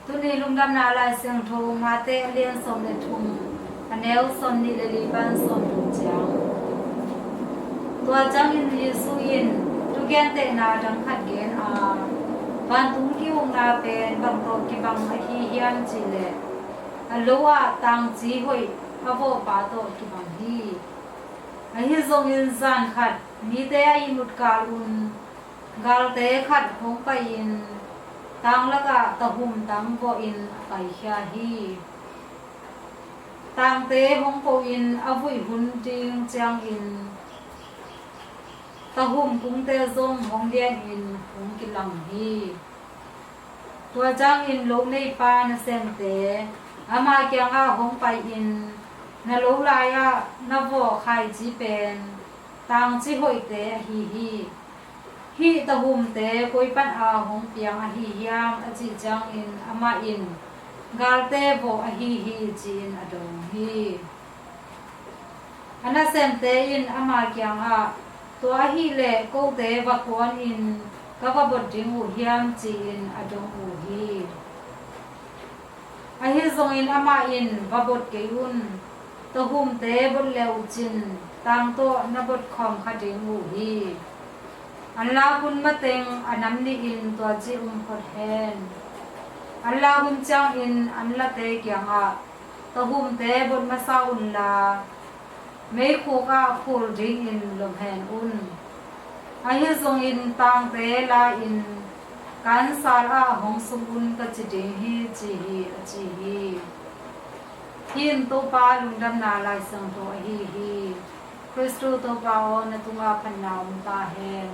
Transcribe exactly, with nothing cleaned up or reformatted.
Tuni lungdamna Lai Siangtho Mate a lian sawm le thum, a neu sawm nih le li pan sawm thum ciang. Tua ciangin Jesu in thugentehna dang khat gen a, vantung ki-ukna pen bang tawh kibang ahi hiam cih leh, a lo ah tangci hoih a vawhpa tawh kibang hi. Ahi zongin zan khat mite a ihmut kal un galte khat hong pai-in tang lakah tahum tang vawhin a paikhia hi. Tangte hong ko-in a vuih hun ding ciangin tahum kungte zong hong lianin hong kilang hi. Tua ciangin lo neipa nasemte ama kiangah hong pai-in, "Na lo lai-ah na vawh khaici pen tangci hoihte ahi hi. Hih tahumte koi pan a hong piang ahi hiam?" a cih ciangin amah in, "Galte vawh ahi hi," ci-in a dawng hi. A nasemte in ama kiangah, "Tua ahih leh kote va kuanin ka va bot ding uh hiam?" ci-in a dong uh hi. Ahi zongin amah in, "Va bot kei un. Tahumte bot le uhcin tang tawh na bot khawm kha ding uh hi. An lak hun mateng a nam nihin tua ci um phot hen. An lak hun ciangin an late kiangah, 'Tahumte bot masa unla, meikhuk ah khul dingin lom hen un. Ahi zongin tangte la-in ka ansal ah hong sung un ka ci ding hi,' ci hi," a ci hi. Hih in Topa Lungdamna Lai Siangtho ahi hi. Khristu Topa aw, na tungah phatna om ta hen.